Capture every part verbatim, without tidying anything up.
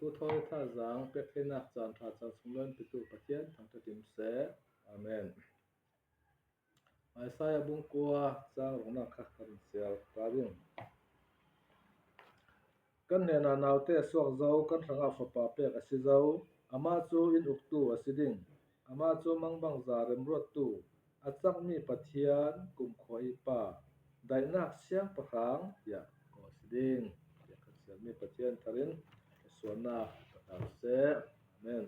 Thu thawi thazang pek theinak caan ṭha caan sung loin pitu Pathian thangṭhat in seh. Amen. Isaiah bung kua cang ruknak kha kan siar ta ding. Kan hnenah naute a suak zo, kan hrangah fapa pek a si zo. Amah cu in uktu a si ding. Amah cu mangbangza remruattu, a cangmi Pathian, kumkhua i pa, daihnak siangpahrang tiah ko a si ding. Tiah kan siarmi Pathian tharin suahnak ka ta seh. Amen.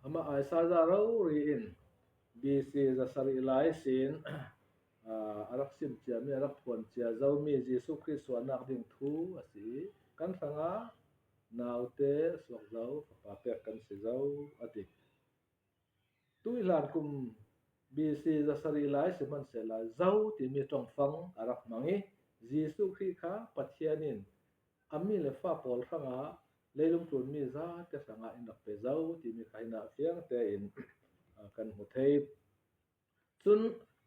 Amah Isaiah rori in B C zasarih lai sin, aa, a rak sim ciami, a rak phuan cia zomi Jesuh Khrih suahnak ding thu a si. Kan hrangah naute suak zo, fapa pek kan si zo, a ti. Tuihlan kum B C zasarih lai si hmanhsehla, zo timi ṭongfang a rak hmang i, Jesuh Khrih kha Pathian in a mi le fa pawl hrangah leilung tlunmi zate hrangah in rak pe zo timi kha hinah fiang tein, aa, kan hmu thei. Cun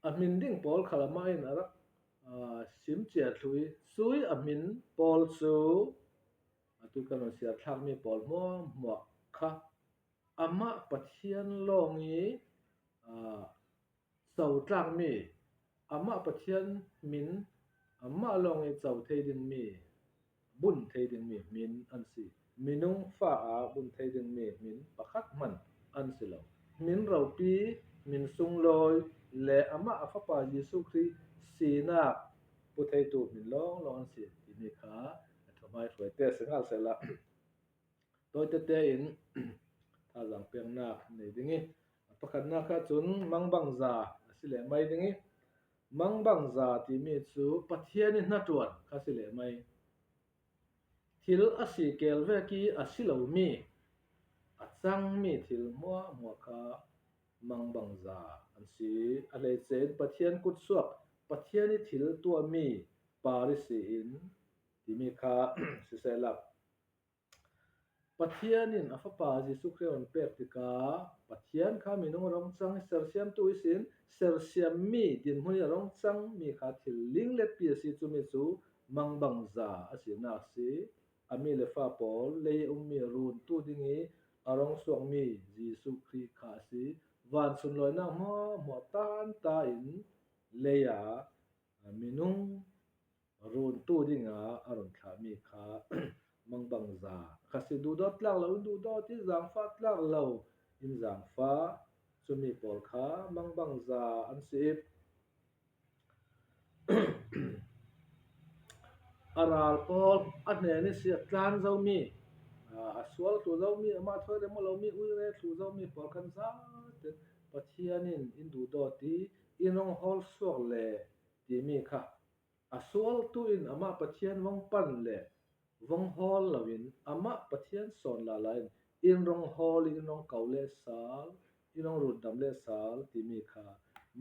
a hmin ding pawl khal amah in a rak, aa, sim cia thlu i, cui a hmin pawl cu atu kan run siar thlakmi pawl hmuahhmuah kha amah Pathian lawng i, aa, co tlakmi, amah Pathian hmin, amah lawng i co thei dingmi, bun thei dingmi hmin an si. Minung fa ah bun thei dingmi hmin pakhat hman an si lo. Hmin ropi, hmin sunglawi le amah a Fapa Jesuh Khrih sinak pu theitu hmin lawnglawng an si timi kha a thuhmai hruaite a si ngal sehla, tawite tein thazang peknak nei ding i, a pakhatnak kha cun mangbangza a si leh mai ding i, mangbangza timi cu Pathian i hnaṭuan kha si leh mai. Thil a si kel vek i a si lomi, a cangmi thil hmuahhmuah kha mangbangza an si. A hleice in Pathian kutsuak, Pathian i thil tuahmi par i si in timi kha sisehla, Pathian in a Fapa Jesuh Khrih a hun pek tikah Pathian kha minung a rung cang i sersiamtu ihsin sersiammi dinhmun i a rung cangmi kha thil ling letpi a si, cumi cu mangbangza a sinak a si. A mi le fa pawl lei a ummi runtu ding i a rung suakmi Jesuh Khrih kha a si. Van sunlawinak hmuahhmuah tanta in lei ah minung runtu dingah a run thlahmi kha mangbangza kha si. Duhdawt tlak lo in duhdawt i, zaangfah tlak lo in zaangfah, cumi pawl kha mangbangza an si. A ral pawl a hnen i si a tlan zomi, a sual tlu zomi, amah thawi rem a lomi, uire tlu zomi pawl khan zate Pathian in in duhdawt i in rung hawl suak le timi kha a sualtu in amah Pathian vong pan le vong hawl loin amah Pathian sawn lala in in rung hawl i in rung ko le sal, in rung rundam le sal timi kha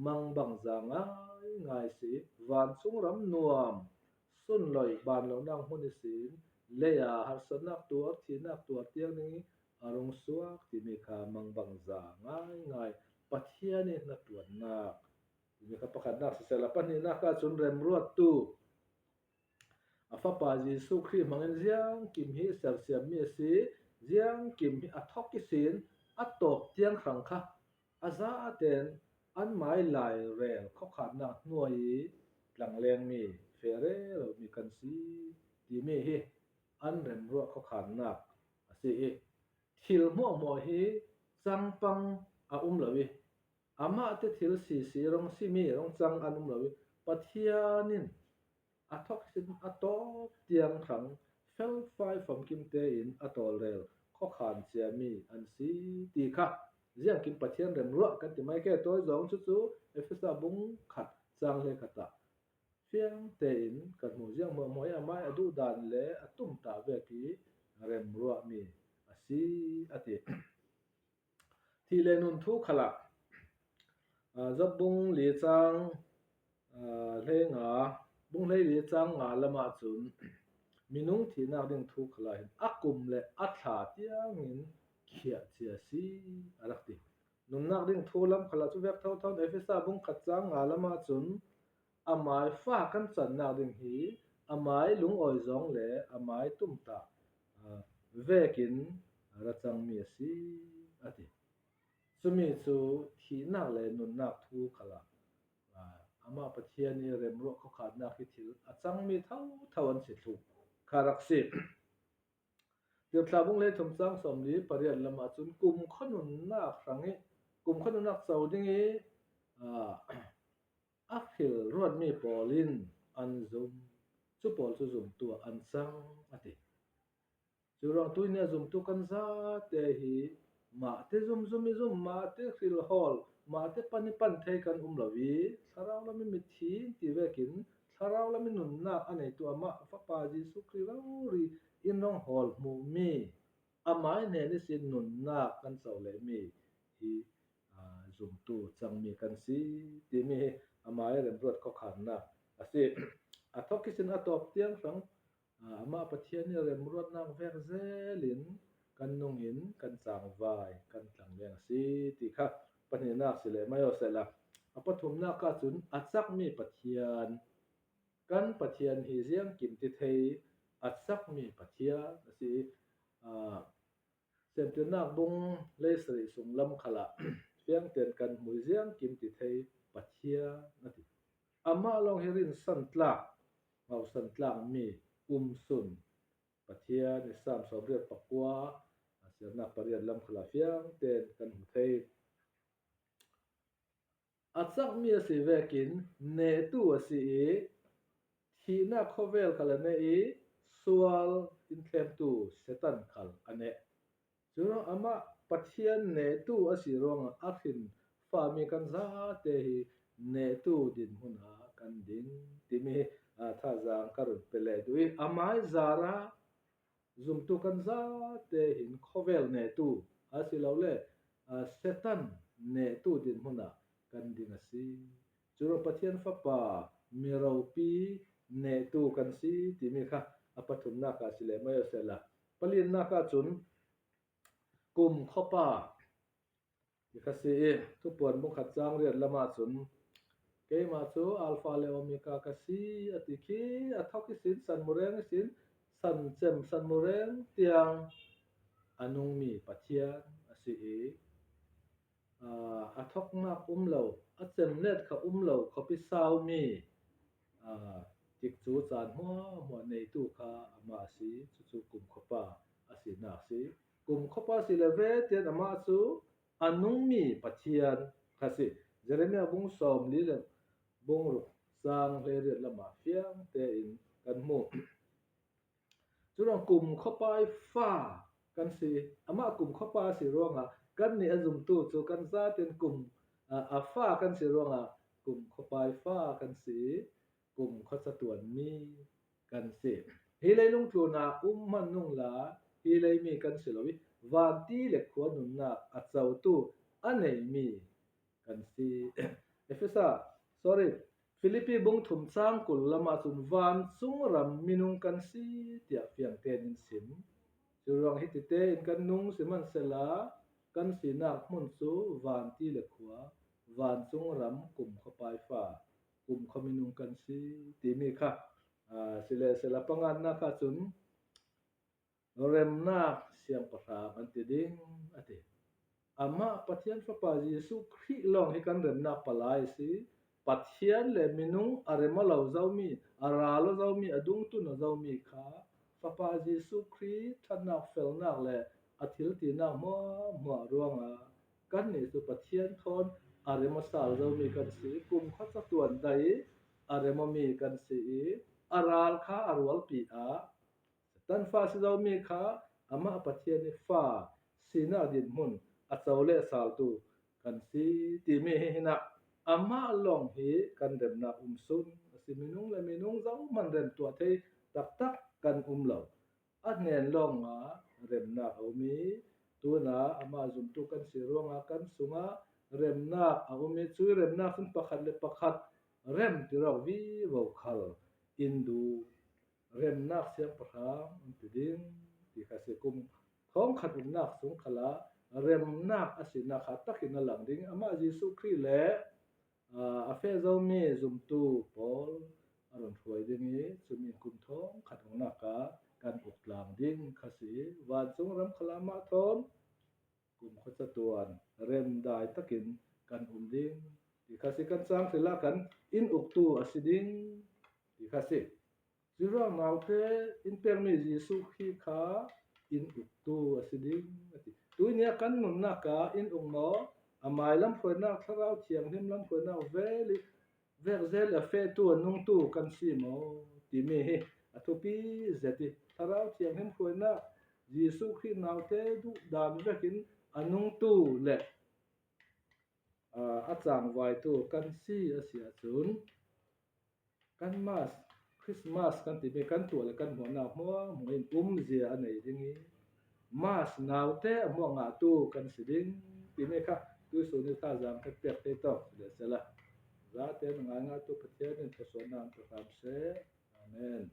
mangbangza ngaingai si. Vancung ram nuam, sunloih ban lonak hmun ihsin lei ah harsatnak tuar, thihnak tuar tiang ding i a rung suak timi kha mangbangza ngaingai, Pathian i hnaṭuannak timi kha pakhatnak sisehla, pahnihnak ah cun remruattu, a Fapa Jesuh Khrih hmangin ziangkim hi sersiammi a si. Ziangkim hi a thawk ihsin a tawp tiang hrang kha a zaten an mai lairel khuakhannak hnuai i tlanglengmi, feh rero mi kan si timi hi an remruah khuakhannak a si i, thil hmuahhmuah hi cangpang a um lo i, amah te thil sisi rung simi rung cang an um lo i, Pathian in a thawk sin a tawp tiang hrang felfai famkim tein a tawlrel khuakhan ciami an si ti kha ziangkim Pathian remruah kan ti mai ke. Tawi zawng cucu Efesa bung khat cang hleikhat ah fiang tein kan hmu. Ziang hmuahhmuah i amah i a duhdan le a tumtah vek i remruahmi a si, a ti. Thih le nun thu khalah, aa, Job bung li cang, aa, hleinga, bung hleili cang nga lamah cun minung thihnak ding thu khalah hin a kum le a thla tiangin khiah cia si a rak ti. Nunnak ding thu lam khalah cu vek thotho in Efesa bung khat cang nga lamah cun amai fa kan cannak ding hi a mai lungawi zawng le a mai tumtah, a, vekin ra changmi a si, a ti. Chumi chu thihnak le nunnak thu khalah, a, amah Pathian i remruat khawkhannak hi thil a changmi thotho an si thluh kha rak si. Tirhthlah bung hleithum chang sawmli pariat lamah cun kumkhua nunnak hrang i, kumkhua nunnak co ding i, a, a hril ruatmi pawl in an zum, cu pawl cu zumtu ah an cang, a ti. Cu ruang tuihni a zumtu kan zate hi mahte zumzum i zum, mahte hril hawl, mahte pan i pan thei kan um lo i, thlarau lam i mitthi ti vekin thlarau lam i nunnak a neitu amah Fapa Jesuh Khrih rori in rong hawl hmuhmi, amai hnen ihsin nunnak kan co lehmi hi, aa, zumtu cangmi kan si timi hi amai remruat khawkhannak a si. A thawk ihsin a tawp tiang hrang, aa, amah Pathian i remruatnak vek zelin kan nungin kan cangvai kan tlang leng a si ti kha pahnihnak si leh mai aw sehla, a pathumnak ah cun a cakmi Pathian, kan Pathian hi ziangkim ti thei a cakmi Pathian a si. Aa, Siamtirnak bung hleisarih sung lam khalah fiangten kan hmui ziangkim ti thei Pathian a ti. Amah lawng hi rinsan tlak, hausan tlak mi umsun Pathian i Sam sawmriat pakua, a siamnak pariat lam khalah fiangten kan hmu thei. A cakmi a si vekin nehtu a si i, thihnak khawvel khal a neh i, sual in thlemtu Satan khal a neh. Curuang amah Pathian nehtu a si ruangah a hrin fami kan zate hi nehtu dinhmun ah kan ding timi, aa, thazaang ka run pe leh duh i, amai zarah zumtu kan zate hin khawvel nehtu a si lo le, aa, Satan nehtu dinhmun ah kan ding a si. Curuang Pathian Fapa mi ropi nehtu kan si timi kha a pathumnak ah si leh mai aw sehla, paliannak ah cun kumkhua pa ti kha si i, Thupuan bung khat cang riat lamah cun, "Keimah cu Alfa le Omega ka si," a ti khi, a thawk ihsin, san mureng ihsin, san cem, san mureng tiang a nungmi Pathian a si i, aa, a thawknak um lo, a cemlet kha um lo, khuapi saumi, aa, tikcu caan hmuahhmuah neitu kha amah a si, cucu kumkhua pa a sinak si. Kumkhua pa si le ve tian amah cu a nungmi Pathian kha si. Jeremiah bung sawmli le bung ruk cang hleiriat lamah fiang tein kan hmu. Curuang kumkhua pa i fa kan si. Amah kumkhua pa si ruangah kannih a zumtu cu kan zaten kum, a, a fa kan si ruangah kumkhua pa i fa kan si. Kumkhua catuanmi kan si. Hi leilung tlunah um hman nungla hi leimi kan si lo i, vanti le khua nunnak a cotu a neimi kan si. Efesa, sorry, Filipi bung thum cang kul lamah cun vancung ram minung kan si tiah fiangten in sim. Curuang hiti tein kan nung si hmansehla kan sinak hmun cu vanti le khua, vancung ram, kumkhua pa i fa, kumkhua minung kan si timi kha, aa, si le sehla pangannak ah cun remnak siangpahrang an ti ding a ti. Amah Pathian Fapa Jesuh Khrih lawng hi kan remnak palai a si. Pathian le minung a rem aw lo zomi, a ral aw zomi, a dungtun aw zomi kha Fapa Jesuh Khrih ṭhatnak, felnak le a thiltinak hmuahhmuah ruangah kannih cu Pathian thawn a rem aw sal zomi kan si. Kumkhua catuan dai a rem awmi kan si i, a ral kha a rualpi ah Satan fa si zomi kha amah Pathian i fa sinak dinhmun a co le saltu kan si timi hi hinah amah lawng hi kan remnak um sun a si. Minung le minung zohman rem tuah thei taktak kan um lo. A hnen lawngah remnak a um i, tunah amah zumtu kan si ruangah kan sungah remnak a um i, cui remnak cun pakhat le pakhat rem ti rawk vivo khal in duh. Remnak siangpahrang an ti ding ti kha si. Kum thawngkhat umnak sung khalah remnak a sinak kha takin a lang ding. Amah Jesuh Khrih le, aa, a feh zomi zumtu pawl a rawn hruai ding i, chumi kum thawng khat hung lak a kan uk tlang ding kha si. Vancung ram khalam ah thawn kum khaw chatuan remdai takin kan um ding ti kha si. Kan chang hril ah khan in uktu a si ding ti kha si. Churuang naute in pek mi Jesuh Khrih kha in uktu a si ding a ti. Tuinia kan nunnak ah in uk maw, a mai lam hruainak, Thlarau Thianghlim lam hruainak vel i vek zel a fehtu, a nungtu kan si maw timi hi a thupi zet i, Thlarau Thianghlim hruainak, Jesuh Khrih naute duh dan vekin a nungtu leh a, a changvaitu kan si a si ahcun, kan Mass, Christmas kan timi kan tuah le kan hmuhnak hmuahhmuah in umzia a nei ding i, Mass naute a hmuah ngahtu kan si ding timi kha tuihsun i thazaang kan pek te tawk si le sela, zate na ngaingaihtu Pathian in thluasuahnak in pe hram seh. Amen.